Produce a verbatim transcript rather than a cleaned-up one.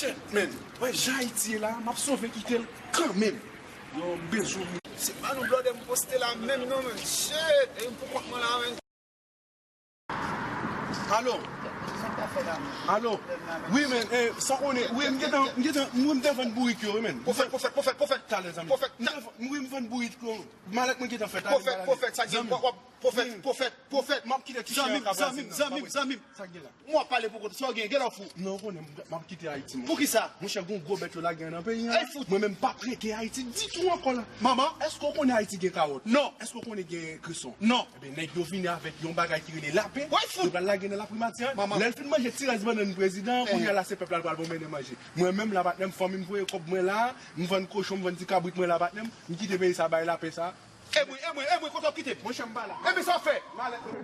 Shit, man. Wè jan Ayiti ye la, m ap sove kite l kanmenm. Yo, m bezwen. Se pa nou blòdè m poste la menm non, man. Shit, e pou kont mwen la, man. Alo. Alo. Wi, men, eh, sa konnen. Wi, m gentan, m gentan, m, m te vann bourik yo, wi, men. Pwofèt, pwofèt, pwofèt, pwofèt. Talè, zanmi. Pwofèt. M te vann, wi, m vann bourik yo. Malèt mwen gentan fèt. Pwofèt, pwofèt, sa gen, w ap, pwofèt, pwofèt, pwofèt. M ap kite ti chè yo ka brase m nan. Zanmi m, zanmi m, zanmi m, sa k gen la? Mwen ap pale pou kote, sa w gen, gen la w fou. Non, ou konnen, m, m ap kite Ayiti, mwen. Poukisa? Monchè, gon gwo bèt yo lage nan peyi an. Ay, fout. Mwen menm, m p ap rete Ayiti ditou ankò la. Manman. Èske w konnen Ayiti gen kawòt? Non. Èske w konnen gen kreson? Non. Ebyen, nèg yo vini avèk yon bagay ki rele lapen. Woy, fout! Yo pral lage nan laprimati an. Manman. Lè l fin manje ti rès bannann prezidan an, kounye a la se pèp la l pral pwomennen manje. Mwen menm la, patnè m, fanmi m voye kòb mwen la, m vann kochon, m vann ti kabrit mwen la, patnè m, m kite peyi sa bay lapen sa. E mwen, e mwen, e mwen, kote w kite m? Monchè, m pa la. Ebyen, sa w fè? Malèt mwen.